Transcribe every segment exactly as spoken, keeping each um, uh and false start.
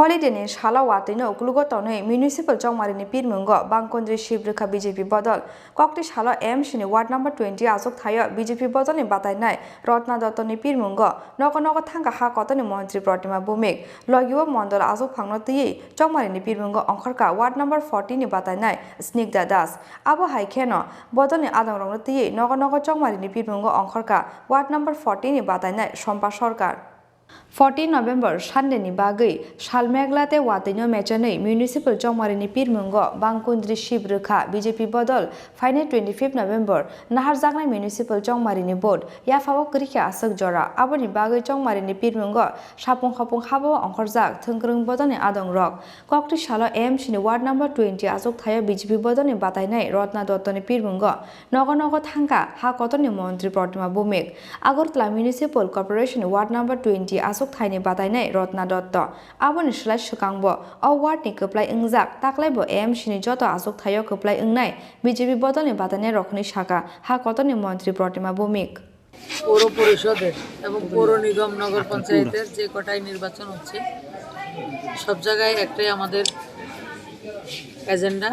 Holiday ni salo watwi no uklugo tonwi municipal chongmari ni pirmungo Bangkundri Shibrwkha B J P bodol. Kokti salo M C ni ward number twenty achuk thaio B J P bodol ni batainai Rotna Dotto ni pirmungo nogo nogo thangkha ha kotor ni montri Protima Bhumik. Logi o mondol achuk phangno twiwi chongmari ni pirmungo ongkhorkha ward number forty ni batainai Snigdha Das. Abo hai kheno bodol ni adong rokno twiwi nogo nogo chongmari ni pirmungo ongkhorkha ward number forty ni batainai Sompa Sarkar. Fourteen November Sunday ni bagwi sal megla tei watwi no mechenwi municipal chongmari ni pirmungo Bangkundri Shibrwkha B J P bodol phainai twenty fifth November naharjaknai municipal chongmari ni vote yaphao kwrwikha aswk jora. Aboni bagwi chongmari ni pirmungo sapung hapung habao ongkhorjak thwngkwrwng bodol ni adong rok. Kokti salo M C ni ward number twenty achuk thaio B J P bodol ni batainai Rotna Dotto ni pirmungo nogo nogo thangkha ha kotor ni montri Protima Bhumik. Agartala Municipal Corporation ward number twenty achuk thaini batainai Rotna Dotto. Aboni slai swkangbo o ward ni kwplai wngjak taklaibo M C ni joto achuk thaio kwplai wngnai B J P bodol ni batainai rok hwnwi sakha ha kotor ni montri Protima Bhumik. পৌর পরিষদের এবং পৌর নিগম, নগর পঞ্চায়েতের যে কটাই নির্বাচন হচ্ছে, সব জায়গায় একটাই আমাদের এজেন্ডা,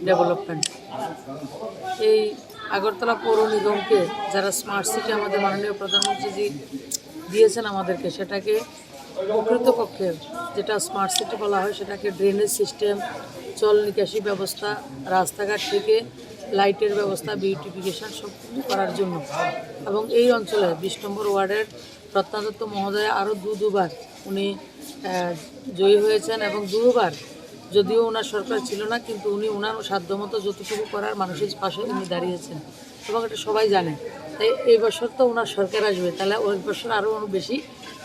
ডেভেলপমেন্ট। এই আগরতলা পৌর নিগমকে যারা স্মার্ট সিটি আমাদের মাননীয় প্রধানমন্ত্রীজি দিয়েছেন আমাদেরকে, সেটাকে প্রকৃতপক্ষে যেটা স্মার্ট সিটি বলা হয়, সেটাকে ড্রেনেজ সিস্টেম, জল নিকাশি ব্যবস্থা, রাস্তাঘাট থেকে লাইটের ব্যবস্থা, বিউটিফিকেশন সব কিছু করার জন্য। এবং এই অঞ্চলে বিশ নম্বর ওয়ার্ডের রত্না দত্ত মহোদয় আরও দু দুবার উনি, আহ, জয়ী হয়েছেন এবং দুবার, যদিও ওনার সরকার ছিল না, কিন্তু উনি ওনার সাধ্যমতো যতটুকু করার মানুষের পাশে উনি দাঁড়িয়েছেন এবং এটা সবাই জানে। তাই এই বছর তো ওনার সরকার আসবে, তাহলে ওই বছর আরও উনি বেশি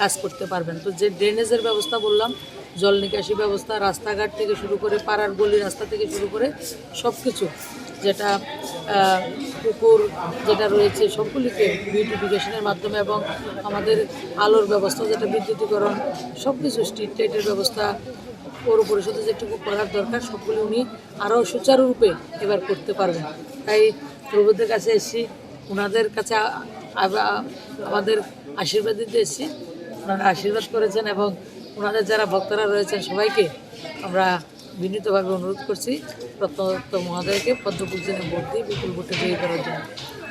কাজ করতে পারবেন। তো যে ড্রেনেজের ব্যবস্থা বললাম, জল নিকাশি ব্যবস্থা, রাস্তাঘাট থেকে শুরু করে, পাড়ার গলি রাস্তা থেকে শুরু করে সব কিছু, যেটা, আহ, পুকুর যেটা রয়েছে, সবগুলিকে বিউটিফিকেশনের মাধ্যমে এবং আমাদের আলোর ব্যবস্থা, যেটা বিদ্যুতীকরণ, সব কিছু, স্ট্রিট লাইটের ব্যবস্থা, পৌর পরিষদে যেটুকু করার দরকার, সবগুলি উনি আরও সুচারুরূপে এবার করতে পারবেন। তাই প্রভুদের কাছে এসেছি, ওনাদের কাছে আ-, আ-, আমাদের আশীর্বাদ দিতে এসেছি। ওনারা আশীর্বাদ করেছেন এবং ওনাদের যারা ভক্তরা রয়েছেন, সবাইকে আমরা বিনীতভাবে অনুরোধ করছি রত্নদত্ত মহোদয়কে পদ্মফুল চিহ্নে ভোট দিয়ে বিপুল ভোটে জয়ী করার জন্য।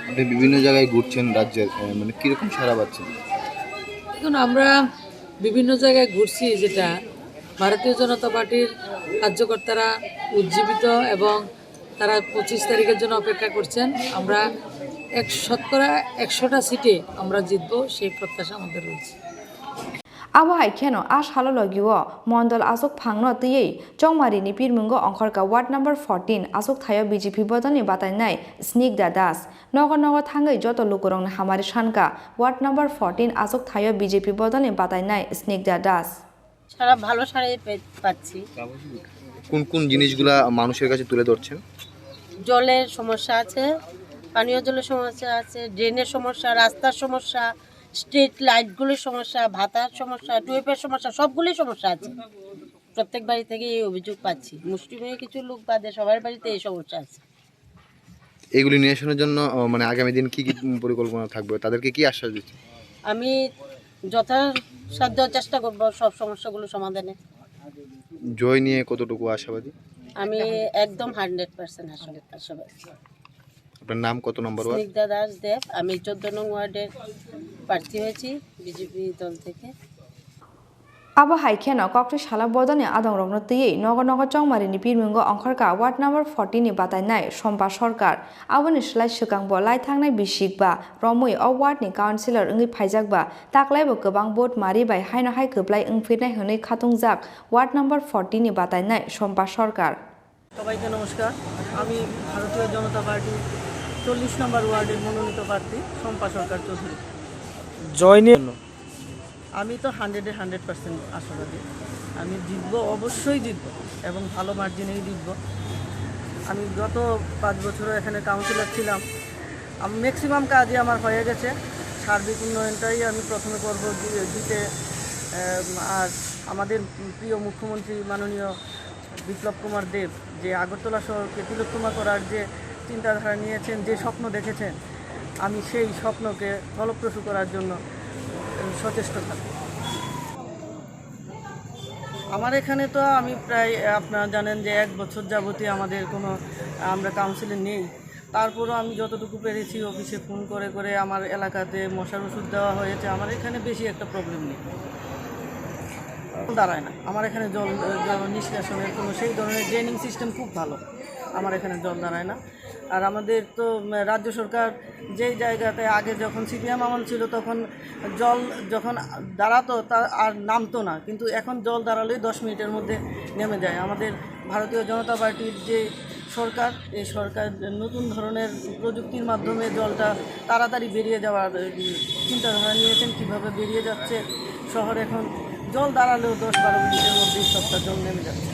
আপনি বিভিন্ন জায়গায় ঘুরছেন রাজ্যের, আহ, মানে, কিরকম সাড়া পাচ্ছেন? দেখুন, আমরা বিভিন্ন জায়গায় ঘুরছি, যেটা ভারতীয় জনতা পার্টির কার্যকর্তারা উজ্জীবিত এবং তারা পঁচিশ তারিখের জন্য অপেক্ষা করছেন। আমরা এক শতকরা একশোটা সিটে আমরা জিতবো, সেই প্রত্যাশা আমাদের রয়েছে। Abo hai kheno a salo logi o mondol achuk phangno twiwi chongmari ni pirmungo ongkhorkha ward number fourteen achuk thaio B J P bodol ni batainai Snigdha Das. Nogo nogo thangwi joto lukurokno hamari sankha ward number fourteen achuk thaio B J P bodol ni batainai Snigdha Das. সারা ভালো সারাই পে-, পাচ্ছি। কোন কোন জিনিসগুলা মানুষের কাছে তুলে ধরছেন? জলের সমস্যা আছে, পানীয় জলের সমস্যা আছে, ড্রেনের সমস্যা, রাস্তার সমস্যা, স্ট্রিট লাইটগুলোর সমস্যা, ভাতার সমস্যা, টিউবওয়েলের সমস্যা, সবগুলোই সমস্যা আছে। প্রত্যেক বাড়ি থেকে এই অভিযোগ পাচ্ছি। মুষ্টিমেয় কিছু লোক বাদে সবার বাড়িতে এই সমস্যা আছে। এগুলি নিরসনের জন্য, আহ, মানে, আগামী দিন কি কি পরিকল্পনা থাকবে, তাদেরকে কি আশ্বাস দিচ্ছেন? আমি যথাসাধ্য চেষ্টা করব সব সমস্যাগুলো সমাধানে। জয় নিয়ে কতটুকু আশাবাদী? আমি একদম হান্ড্রেড পার্সেন্ট আশাবাদী। আপনার নাম, কত নম্বর ওয়ার্ড? স্নিগ্ধা দাস দেব, আমি চোদ্দ নং ওয়ার্ডের প্রার্থী হয়েছি বিজেপি দল থেকে। Abo hai kheno kokti salo bodolni adongrokno twiwi nogo nogo chongmarini pirmungo ongkhorkha ward number forty ni batainai Sompa Sarkar. Aboni slai swkangbo lai thangnai bisikba romwi o ward ni councillor wngwi phaijakba, taklaibo kwbang vote mari bai haino hai kwplai wngphinai hwnwi khatungjak ward number forty ni batainai Sompa Sarkar. সবাইকে নমস্কার। আমি ভারতীয় জনতা পার্টি চল্লিশ নম্বর ওয়ার্ডের মনোনীত প্রার্থী শম্পা সরকার চৌধুরী। জয়নির আমি তো হান্ড্রেডে হান্ড্রেড পার্সেন্ট আশাবাদী। আমি জিতবো, অবশ্যই জিতবো এবং ভালো মার্জিনেই জিতবো। আমি গত পাঁচ বছরও এখানে কাউন্সিলর ছিলাম। আম-, ম্যাক্সিমাম কাজই আমার হয়ে গেছে। সার্বিক উন্নয়নটাই আমি প্রথমে করব দি-, দিতে। এম, আর আমাদের প্রিয় মুখ্যমন্ত্রী মাননীয় বিপ্লব কুমার দেব যে আগরতলা শহরকে তিলোত্তমা করার যে চিন্তাধারা নিয়েছেন, যে স্বপ্ন দেখেছেন, আমি সেই স্বপ্নকে ফলপ্রসূ করার জন্য, এম, সচেষ্ট থাকব। আমার এখানে তো আমি প্রায়, আপনারা জানেন যে এক বছর যাবতই আমাদের কোনো, আমরা কাউন্সিলে নেই। তারপরও আমি যতটুকু পেরেছি অফিসে ফোন করে করে আমার এলাকাতে মশার ওষুধ দেওয়া হয়েছে। আমার এখানে বেশি একটা প্রবলেম নেই, দাঁড়ায় না। আমার এখানে জল, জল নিষ্কাশনের কোনো সেই ধরনের ড্রেনিং সিস্টেম খুব ভালো, আমার এখানে জল দাঁড়ায় না। আর আমাদের তো, উম, রাজ্য সরকার যেই জায়গাতে আগে যখন সিপিএম আমল ছিল, তখন জল যখন দাঁড়াতো, তা আর নামতো না, কিন্তু এখন জল দাঁড়ালেই দশ মিনিটের মধ্যে নেমে যায়। আমাদের ভারতীয় জনতা পার্টির যে সরকার, এই সরকার নতুন ধরনের প্রযুক্তির মাধ্যমে জলটা তাড়াতাড়ি বেরিয়ে যাওয়ার, উম, চিন্তাধারা নিয়েছেন, কীভাবে বেরিয়ে যাচ্ছে শহর। এখন জল দাঁড়ালেও দশ বারো মিনিটের মধ্যেই সবটা জল নেমে যাচ্ছে।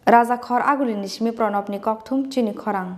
Rajakhor Agulini simi Pranobni kokthum chini khorang.